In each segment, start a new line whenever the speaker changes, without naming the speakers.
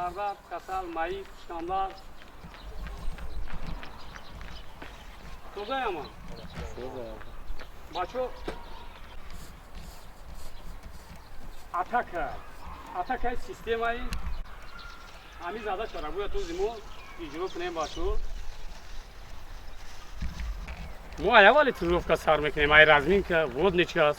Сардард, касал, маиб, шамлар. Тозаяма? Бачо, атака. Атакаи системаи ҳамин задачара бояд този мо иҷро кунем, бачо. Мо ай аввали тренировка сар мекунем, ай разминка, вводный час.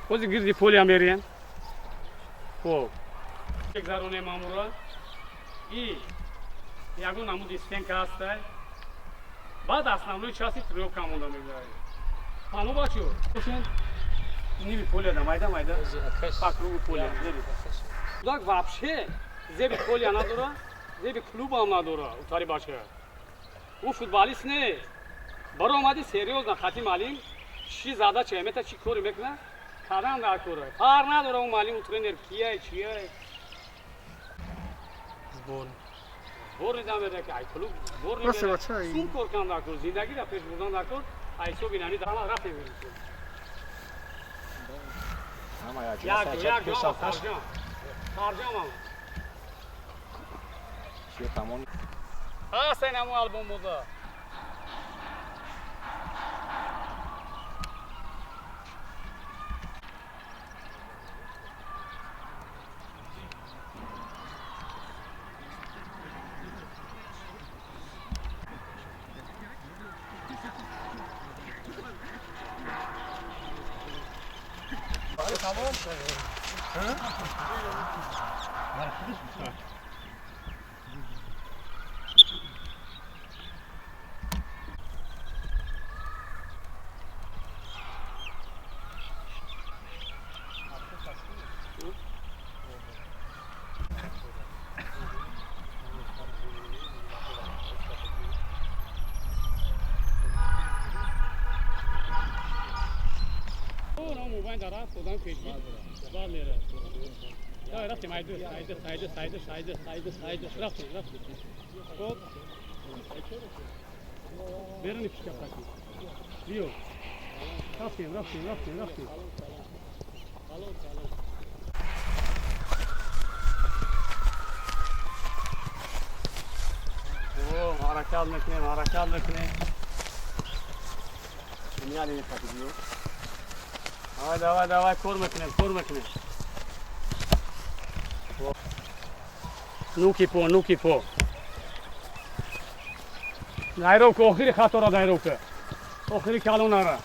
Ҳозир гирди поля мерем. Хоб. Гзаронем амура. И ягон намуди стенка ҳастай. Баъд основной части тренировка монда мегзарем. Фаҳмо, бачо? Бошен ними поля да майда майда по кругу поля. Кудак вообще зеби поля надора, зеби клубам надора, утари бача. Ӯ футболист нест. Баромади серьёзно хати маълим чӣ задача мета, чӣ кори мекуна, кадан дар кора. Фарқ надора ӯ маълим, ӯ тренер кияй, чияй.
Сбор.
Сбор нидам ки ай клуб сбор
Просто
нидам.
бача,
Сум кор кан дар кор, зиндагӣ ра пеш бурдан дар кор, ай ҳисоби нами дар рафтем. Як як харҷам. Харҷам ам. Ҳаст ин ҳамон албом буда. Мобайн дар рафт одам пешгир баъд мера. Давай, рафтем, айду, айду, айду, айду, айду, айду, айду, рафтем, рафтем. Хоб. Берани пишка паки. Биё. Рафтем, рафтем, рафтем, рафтем. О, ҳаракат мекунем, ҳаракат мекунем. Гениали мехати, биё. Давай, давай, давай, кор мекунем, кор мекунем. Нуки по, нуки по. Найровка, охири хатора найровка. Охири калонара.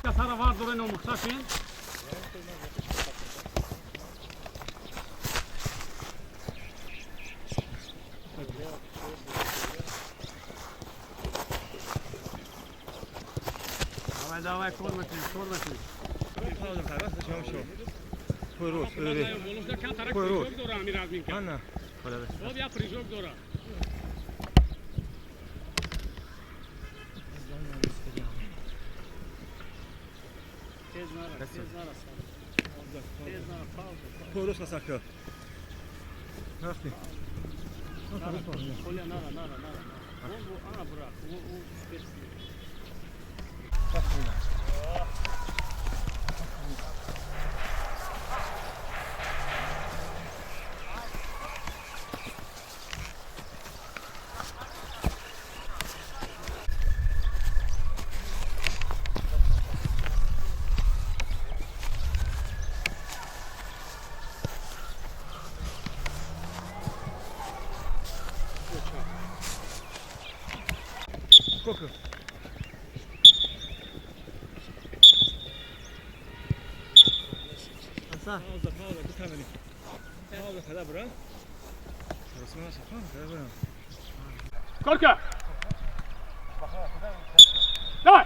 Сара вар доре номухташин. Давай, давай, кор мекунем, кор мекунем.
Пойрӯз.
Дора ҳамин разминка.
Ана.
Хоб, як прыжок дора. Тез нара, тез нара, тез нара, пауза.
Пойрӯз асака. Рафтем.
Оля, нара, нара, нара. О, ана, брат, о, о, спец.
Сколько? Аса. Пауза, пауза, кутамени. Пауза, када бра.
Сколько? Давай!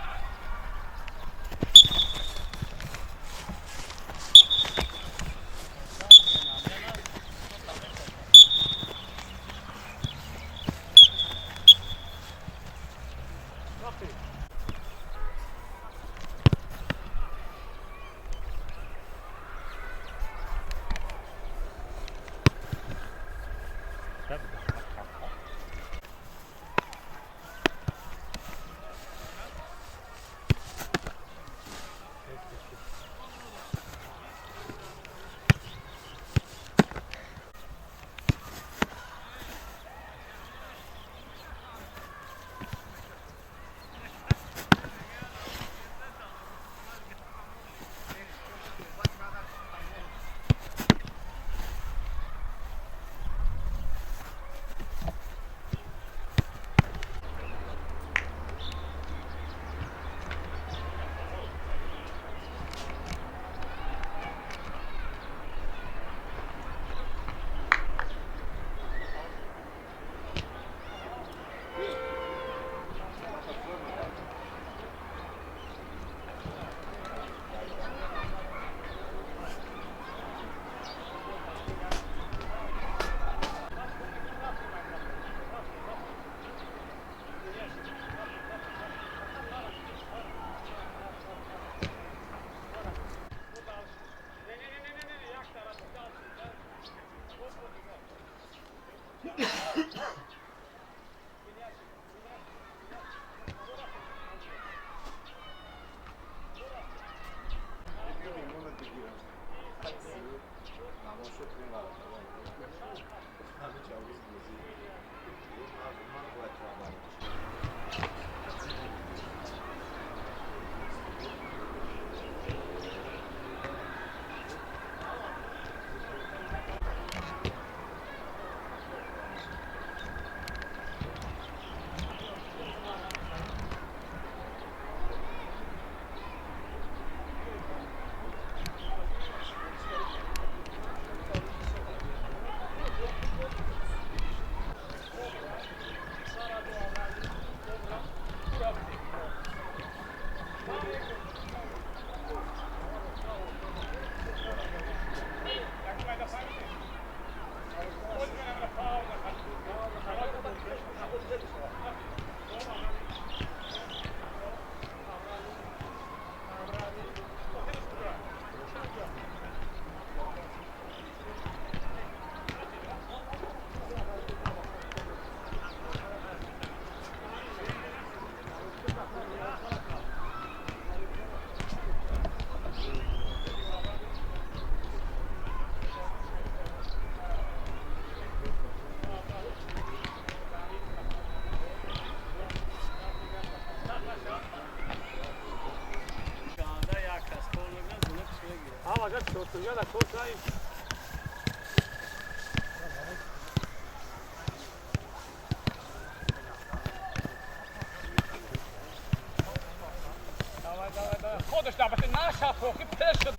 Худаш албатта наша фоқи пеш шуд.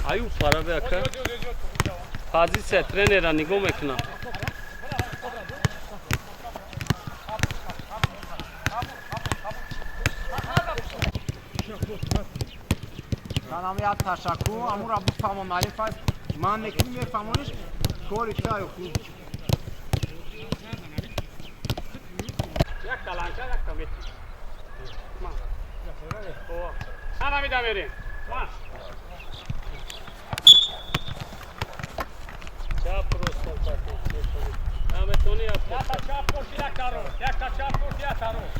Аю фараве ака. Позиция тренера нигоҳ мекунам.
Канам як ташаккур, амура бифаҳмон алиф аст. Ман мекунӣ мефаҳмониш, кори таю хуб.
Як таланча, як та метр. Ман. О. Ана мида мерем. Ман. Чап ростон пати. Наметони афт. Як та чап поши, як та рост. Як та чап поши, як та рост.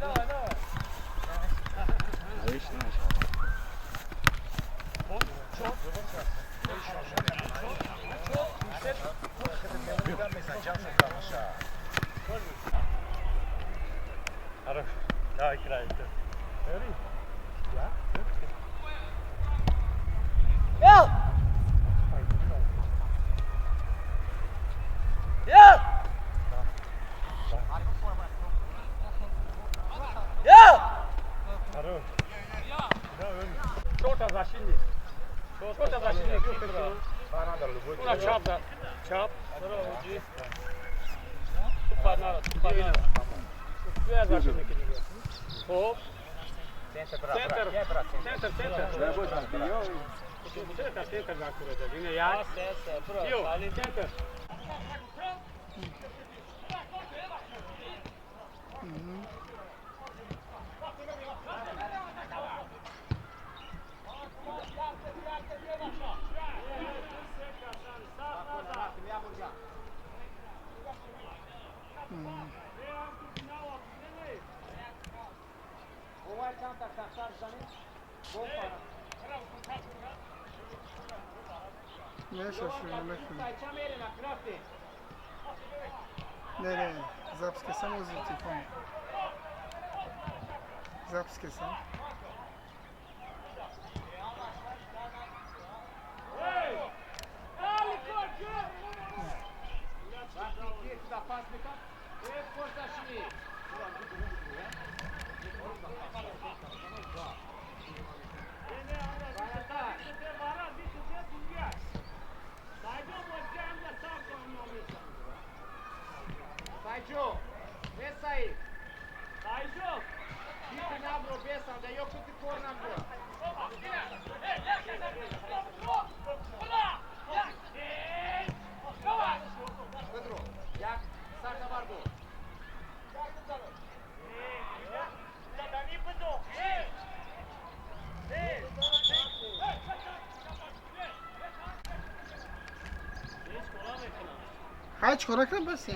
Давай, давай. Чап, хоп. Центр, центр, центр. Центр, центр закурада. Ине як. Ио, центр.
Не, записка само за телефон. Записка само. Ҳай чикора кунам бас?